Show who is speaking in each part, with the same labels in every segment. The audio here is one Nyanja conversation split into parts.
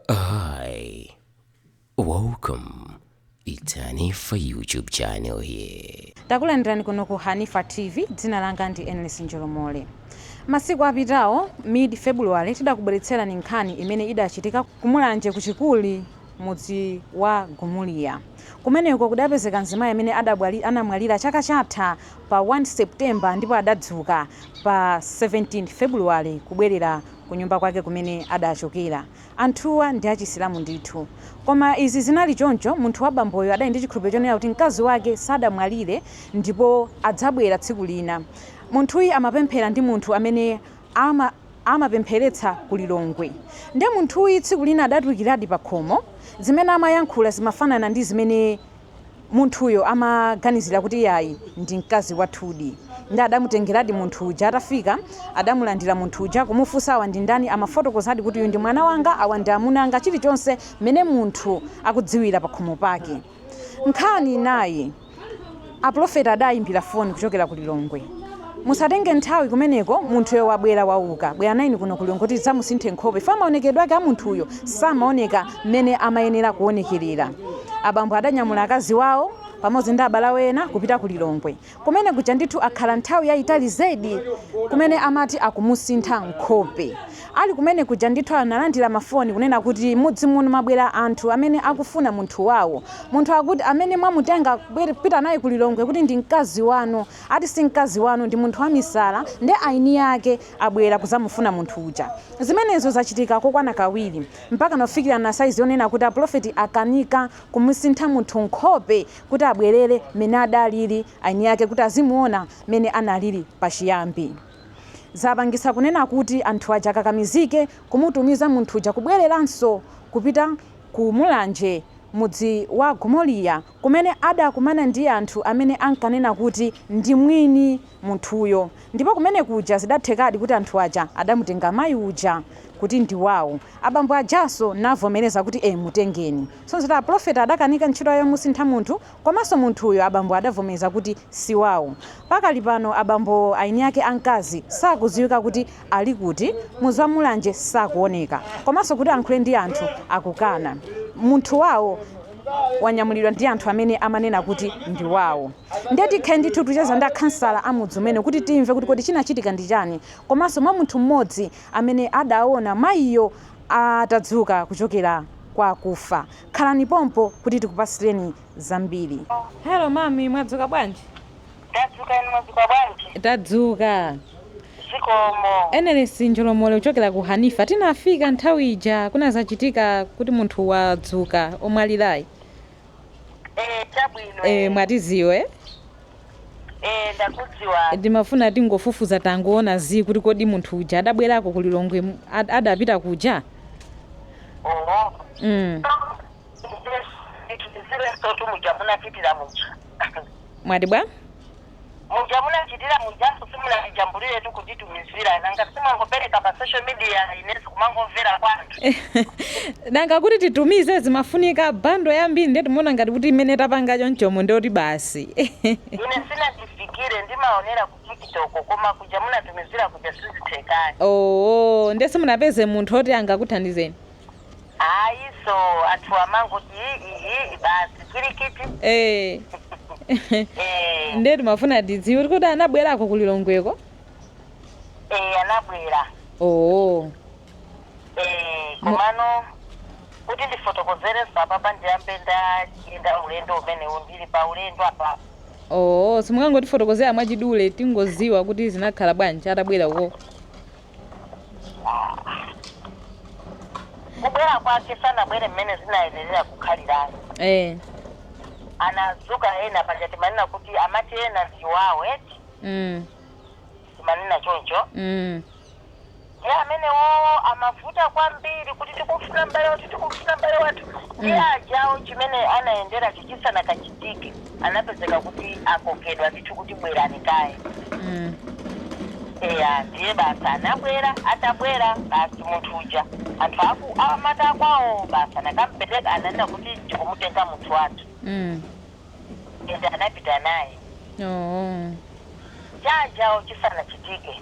Speaker 1: Hi, welcome. It's Hanifa YouTube channel here.
Speaker 2: Takulandirani kuno ku Hanifa TV. Dzina langa ndi Enles Njolomole. Masiku apitawo, mid February, tidakubweretserani nkhani imene idachitika kumulanje kuchikuli mudzi wa Gumuliya. Kumeneko kudapezeka mzimayi amene anamwalira chaka chatha pa 1 September ndipo adadzuka pa 17 February kubwerera kunyumba kwake kumene adachokera. Anthuwa ndi achisilamu ndithu. Koma izi zinali choncho, munthu wa bamboyo adali ndi chikhulupiriro chonena kuti mkazi wake sadamwalire ndipo adzabwera tsiku lina. Munthuyi amapemphera ndi munthu amene ama amapempheretsa ku Lilongwe. Ndiye munthuyi tsiku lina adatulukiradi pakhomo, zimene amayankhula zimafanana ndi zimene munthuyo amaganizira kuti iyayi ndi mkazi wathudi. Nde adamutengeradi munthu uja. Atafika adamulandira munthu uja kumufunsa awa ndi ndani, amafotokozadi kuti uyu ndi mwana wanga, awa ndi amuna anga, chilichonse mmene munthu akudziwira pakhomo pake. Nkhani nayi, apulofeti adayimbira foni kuchokera ku Lilongwe. Musatenge nthawi kumeneko munthuyo wabwera wauka, bwera nayeni kuno ku Lilongwe kuti tidzamusinthe nkhope chifukwa maonekedwe ake a munthuyo samaoneka mmene amayenera kuonekerera. Abambo adanyamula akazi wawo pamodzi ndi abale awo ena kupita ku Lilongwe. Kumene kuja ndithu akhala nthawi yaitali zedi kumene amati akumusintha nkhope. Ali kumene kuja ndithu analandira mafoni kunena kuti mudzi muno mwabwera anthu amene akufuna munthu wawo. Munthu akuti amene mwamutenga kupita naye ku Lilongwe kuti ndi mkazi wanu, ati si mkazi wanu ndi munthu wamisala nde aini ake abwera kuzamufuna munthu uja. Zimenezo zachitika kokwana kawiri mpakana kufikirana saizi yonena kuti apulofeti akanika kumusintha munthu nkhope kuti abwerere mene adalili aini ake kuti azimuona mene analili pachiyambi. Zapangisa kunena kuti anthu aja akakamizike kumutumiza munthu uja kubwereranso kupita ku Mulanje mudzi wa Gomoliya kumene adakumana ndi anthu amene ankanena kuti ndi mwini munthuyo ndipo kumene kuja zidathekadi kuti anthu aja adamutenga mayi uja kuti ndi wawo. Abambo ajanso navomereza kuti ee mutengeni. So zoti apulofeti adakanika ntchito yawo yomusintha munthu komanso munthuyo abambo adavomereza kuti si wawo. Pakali pano abambo aini ake a mkazi sakudziwika kuti ali kuti, mudzi wa Mulanje sakuoneka komanso kuti ayankhule ndi anthu akukana. Munthu wawo wanyamulidwa ndi anthu amene amanena kuti ndi wawo. Ndiye tikhale ndithu tucheza ndi akhansala a mudzi umene kuti timve kuti kodi chinachitika ndi chani komanso mwa munthu mmodzi amene adaona mayiyo atadzuka kuchokera kwa akufa. Khalani pompo kuti tikupasireni zambiri. Hello mami, mwadzuka bwanji?
Speaker 3: Ndadzuka, inu mwadzuka bwanji?
Speaker 2: Tadzuka.
Speaker 3: Zikomo.
Speaker 2: Enelesi Njolomole kuchokera ku Hanifa. Tinafika nthawi ija kunazachitika kuti munthu wadzuka omwalirayi.
Speaker 3: Eh, chabwino.
Speaker 2: Eh, mwatiziwa eh?
Speaker 3: Eh, ndakudziwa.
Speaker 2: Timafuna tingofufuza tangoona zi kuti kodi munthu uja adabwerako ku Lilongwe adapita kuja?
Speaker 3: Oh.
Speaker 2: Mm.
Speaker 3: Zilenso muja munachitira muja.
Speaker 2: Mwati bwa?
Speaker 3: Muja munachitira mujaso simunatijambulire tu kutitumizira nanga simangopereka pa social media inenso kumangomvera kwanthu.
Speaker 2: Nanga kuti titumize zimafunika bundle yambiri ndiye timaona ngati kuti imene tapanga chonchomo ndiyoti basi.
Speaker 3: Ine sinandifikire, ndimaonera ku TikTok koma kuja munatumizira kuja sizithekani.
Speaker 2: Oh, ndiye simunapeze munthu oti angakuthandizeni?
Speaker 3: Ayi, so anthu amangoti iyi basi kirikiti.
Speaker 2: Eh.
Speaker 3: Eh.
Speaker 2: Ndiye timafuna tidziwe kuti kodi anabwerako ku Lilongweko?
Speaker 3: Eh, anabwera.
Speaker 2: Oh.
Speaker 3: Eh, komano kuti ndifotokozerenso apapa ndiyambe ndayenda ulendo umenewu, ndili pa ulendo apa.
Speaker 2: Oh, simungangotifotokozera mwachidule tingoziwa kuti zinakhala bwanji atabwera uko?
Speaker 3: Kubwera kwake sanabwere mmene zinayenerera kukhalirani. Anadzuka ena paja timanena kuti amati ena ndi wawo eti. Timanena choncho. Ndiye amenewo amavuta kwambiri kuti tikufuna m'bale wathu, tikufuna m'bale wathu. Ndiye ajawo chimene anayenderacho chisanakachitike anapezeka kuti akokedwa ndithu kuti bwerani kaye. Eya, ndiye basi anabwera, atabwera basi munthu uja anthu aku amati akwawo basi anakampereka, ananena kuti tikumutenga munthu wathu. Ende anapita naye.
Speaker 2: Oh.
Speaker 3: Chajawo chisanachitike.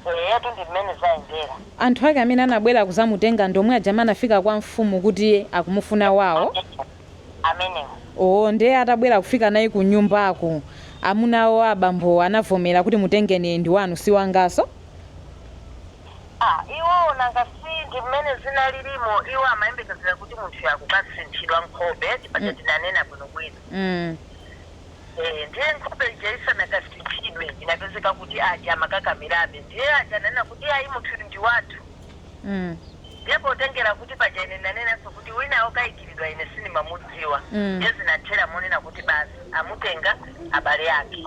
Speaker 3: Eyetu, ndi mmene zayendera.
Speaker 2: Anthu ake amene anabwera kuzamutenga ndomwe aja amene anafika kwa mfumu kuti akumufuna wawo?
Speaker 3: Amenewo.
Speaker 2: Oo, ndiye atabwera kufika naye ku nyumbako, amunawo abambo anavomera kuti mutengeni, ndi wanu, si wangaso?
Speaker 3: Ah, iwo nanga si ndi mmene zinalilimo. Iwo amayembekezera kuti munthu yakukasinthidwa nkhope, tipacha tinanena bwinobwino. Ndiye nkhope ija isanakasinthidwe, inapezeka kuti aja amakakamirabe. Ndiye aja ananena kuti ayi, munthu ndi wathu. Ndiye potengera kuti paja ine nanenanso kuti wina okayikiridwa ine sindimamudziwa. Ndiye zinathera monena kuti basi, amutenga abale ake.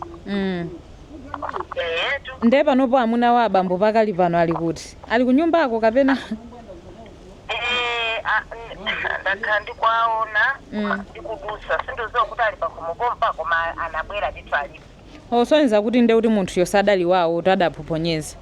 Speaker 3: Eyetu.
Speaker 2: Ndiye panopo amuna wa abambo pakali pano ali kuti? Ali ku nyumbako kapena?
Speaker 3: Ndakhala ndikuwaona ndikudusa, sindiziwa kuti ali pakhomo pompa, koma anabwera ndithu, alipo.
Speaker 2: Osonyeza kuti nde kuti munthuyo sadali wawo, kuti adaphonyeza.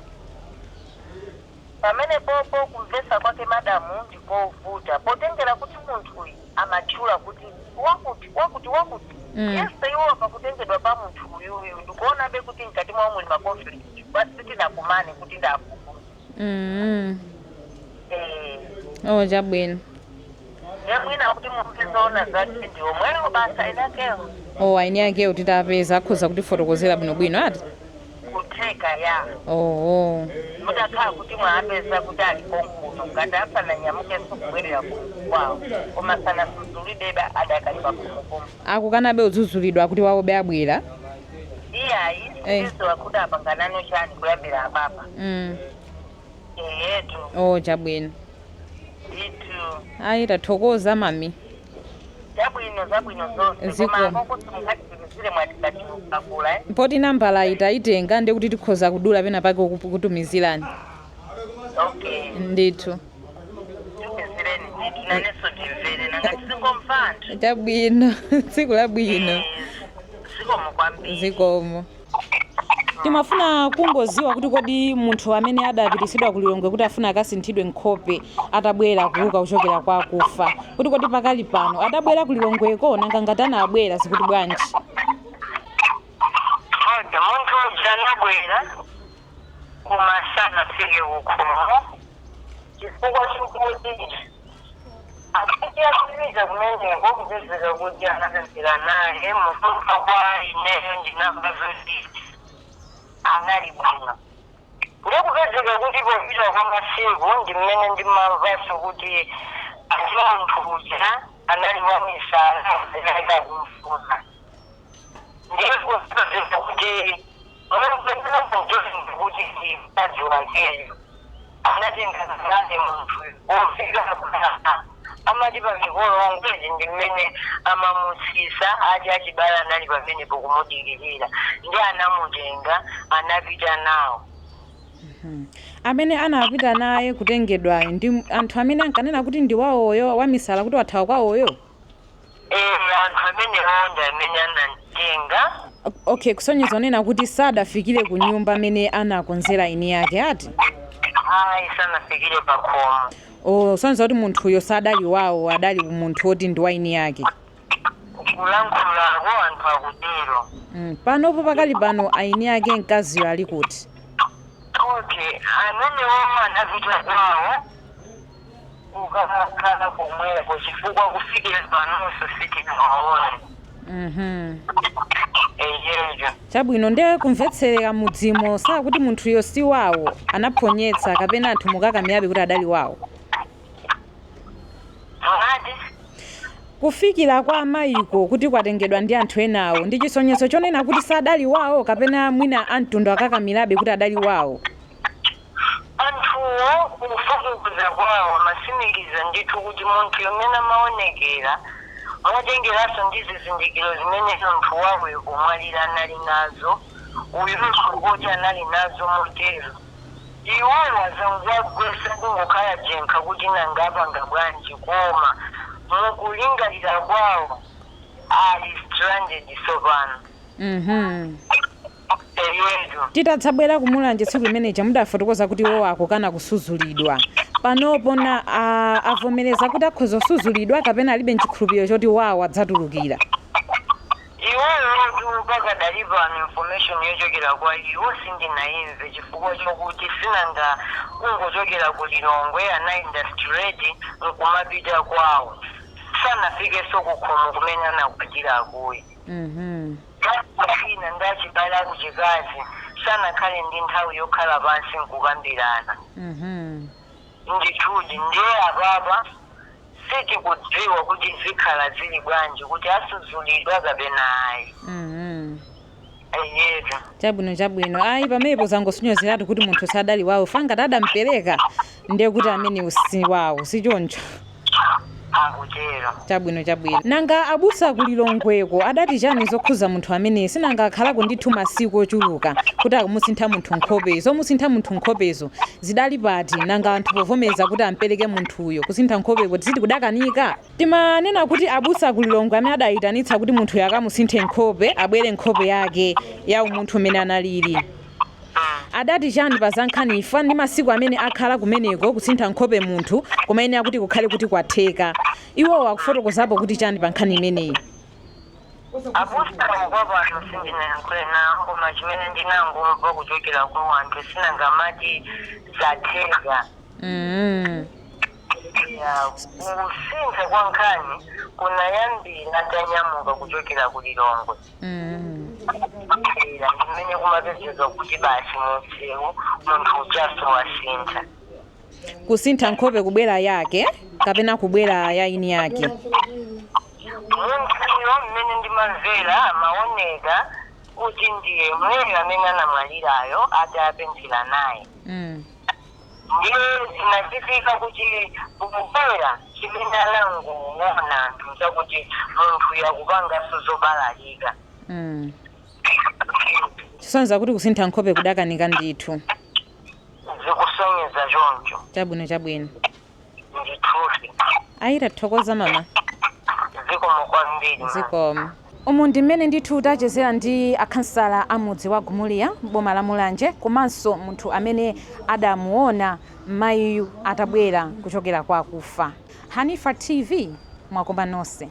Speaker 3: Pamene popo kumvesa kwake, madamu, ndikovuta, potengera kuti munthuyu amatchula kuti wakuti, wakuti, wakuti. Yesu, iwo pakutengedwa pa munthu uyuyu, ndikuonabe kuti mkati mwawo muli ma conflict, pasitinakumane kuti ndafufuza.
Speaker 2: Oh, chabwino.
Speaker 3: Yamwina kuti mumpezoona zake ndi omwewo basa inakewo.
Speaker 2: Oh, aini akewo titapeza akhoza kutifotokozera bwinobwino ati?
Speaker 3: Kutheka, ya.
Speaker 2: Oh.
Speaker 3: Mutakhala kuti mwapeza kuti ali konkuno, ngati asananyamukenso kubwerera kwawo, koma sanasudzulidebe, adakali pakhomokomo.
Speaker 2: Akukanabe udzudzulidwa kuti wawobe abwera?
Speaker 3: Iyayi. Sindiziwa kuti apanganano chani kuyambira apapa. Eyetu.
Speaker 2: Oh, chabwino.
Speaker 3: Ndithu.
Speaker 2: Ayi, tathokoza, mami.
Speaker 3: Zabwino, zabwino zonse.
Speaker 2: Ziko.
Speaker 3: Koma akoko simungatitumizire, mwati katikakula, eh?
Speaker 2: Poti nambala itayitenga, ndi kuti tikhoza kudula pena pake kutumizirani.
Speaker 3: Okay.
Speaker 2: Ndithu.
Speaker 3: Tumizireni ndithu, nanenso ndimvere, nanga tizingomva anthu.
Speaker 2: Chabwino, tsiku labwino.
Speaker 3: Zikomo kwambiri.
Speaker 2: Zikomo. Timafuna kungoziwa kuti kodi munthu amene adapitisidwa ku Lilongwe kuti afuna akasinthidwe nkhope atabwera kuuka kuchokera kwa akufa, kuti kodi pakali pano adabwera ku Lilongweko? Nanga ngati anabwera, zikuti bwanji?
Speaker 3: Ode munthu uja anabwera, koma sanafike kukhomo, chifukwa chokuti akati apita kumeneko, kupezeka kuti anapemphera naye. Mukumva kwa ineyo, ndinamva zoti anali bwino. Ndikupezeka kuti popita kwa masiku, ndi mmene ndimamvanso kuti ati munthu uja anali wamisala, zinayika kumfuna. Ndiye kupezeka kuti kuti mkazi wakeyo anatenga naye munthu pofika pa amati pa mikolongwezi, ndi mmene amamusisa ati achibale anali pamenepo kumudikirira, ndi anamutenga, anapita nawo.
Speaker 2: Amene anapita naye kutengedwayo ndi anthu amene ankanena kuti ndi wawoyo wamisala, kuti wathawa kwawoyo?
Speaker 3: Eh, anthu amenewo ndi amene anamtenga.
Speaker 2: Okay, kusonyeza onena kuti sadafikire ku nyumba amene anakonzera eni yake ati?
Speaker 3: Ayi, sanafikire pakhomo.
Speaker 2: O, kusonyeza kuti munthuyo sadali wawo, adali munthu woti ndi wa eni yake.
Speaker 3: Kulankhulako anthu akutero.
Speaker 2: Panopo pakali pano aini ake mkaziyo ali kuti?
Speaker 3: Okay, amenewo anapita kwawo kukakhala komweko, chifukwa kufikira panonso sitinawaone. Eyeyo.
Speaker 2: Chabwino. Ndiye kumvetserera mudzimo, sakuti munthuyo si wawo, anaphonyetsa, kapena anthu mukakamirabe kuti adali wawo?
Speaker 3: Mungati?
Speaker 2: Kufikira kwa amayiko kuti kwatengedwa ndi anthu enawo, ndi chisonyezo chonena kuti sadali wawo, kapena mwina amtundu akakamirabe kuti adali wawo?
Speaker 3: Anthuwo kufufuza kwawo amasimikiza ndithu kuti munthu yomene amaonekera, motengeranso ndi zizindikiro zimene munthu wawo pomwalira anali nazo, uyunso kuti anali nazo motero, iwowo azangwagwesa kungokhala jenkha kuti nangapanga bwanji, koma mukulingalira kwawo ali stranded sopano. Eyetu.
Speaker 2: Titadzabwera kumulanje tsiku limeneja, mudafotokoza kuti iwowo akukana kusuzulidwa. Panopo na avomereza kuti akhoza kusuzulidwa, kapena alibe nchikhulupiriro choti wawo adzatulukira?
Speaker 3: Iwowo pakadali pano, information yochokera kwa iwo sindinayimve, chifukwa chokuti sinanga kungochokera ku Lilongwe anayenda straight nkumapita kwawo, sanafikenso kukhomo kumene anakwatira akuyi. Ina ndachibale akuchikazi sanakhale ndi nthawi yokhala pansi nkukambirana. Ndithudi, ndiye apapa sitikudziwa kuti zikhala zili bwanji, kuti asuzulidwa kapena ayi. Eyetu.
Speaker 2: Chabwino, ayi, pamenepo zangosonyezeratu kuti munthu sadali wawo. Fangati adampereka, ndiye kuti amene si wawo, sichoncho?
Speaker 3: Akutero.
Speaker 2: Chabwino. Nanga abusa kulilongweko adati chani zokhuza munthu amene sinanga akhalako ndithu masiku ochuluka kuti akumusintha munthu nkhope? Zomusintha munthu nkhopezo zidali pati? Nanga anthu povomereza kuti ampereke munthuyo, kusintha nkhopepo tiziti kudakanika? Timanena kuti abusa kulilongwe amene adayitanitsa kuti munthuyo akamusinthe nkhope, abwere nkhope yake ya umunthu umene analili, adati chani pa za nkhani ifa ndi masiku amene akhala kumeneko kusintha nkhope munthu kumene akuti kukhale kuti kwatheka? Iwowo akufotokozapo kuti chani pa nkhani imeneyi?
Speaker 3: Abusa kwa pano sindinayankhule nawo, koma chimene ndinangomva kuchokera kwa anthu, sinangamati zatheka. Ya, kusintha kwa nkhani kunayambira atanyamuka kuchokera ku Lilongwe. Era ndimene kumapezeka kuti basi, munsewu munthu ujaso wasintha.
Speaker 2: Kusintha nkhope kubwera yake kapena kubwera ya ini yake?
Speaker 3: Munthuyo mmene ndimamvera, amaoneka kuti ndiye mweyo amene anamwalirayo atapemphera naye. Ndiye zinachitika kuti kubwera, chimene anangoona anthu chakuti munthu yakupanganso zobalalika.
Speaker 2: Chisonyeza kuti kusintha nkhope kudakanika ndithu.
Speaker 3: Zikusonyeza choncho.
Speaker 2: Chabwino.
Speaker 3: Ndithuti.
Speaker 2: Ayi, tathokoza, mama.
Speaker 3: Zikomo kwambiri, mama.
Speaker 2: Zikomo. Umu ndi mmene ndithu tachezera ndi akhansala a mudzi wa Gumuliya, boma la Mulanje, komanso munthu amene adamuona mayiyu atabwera kuchokera kwa akufa. Hanifa TV, mwakoma nonse.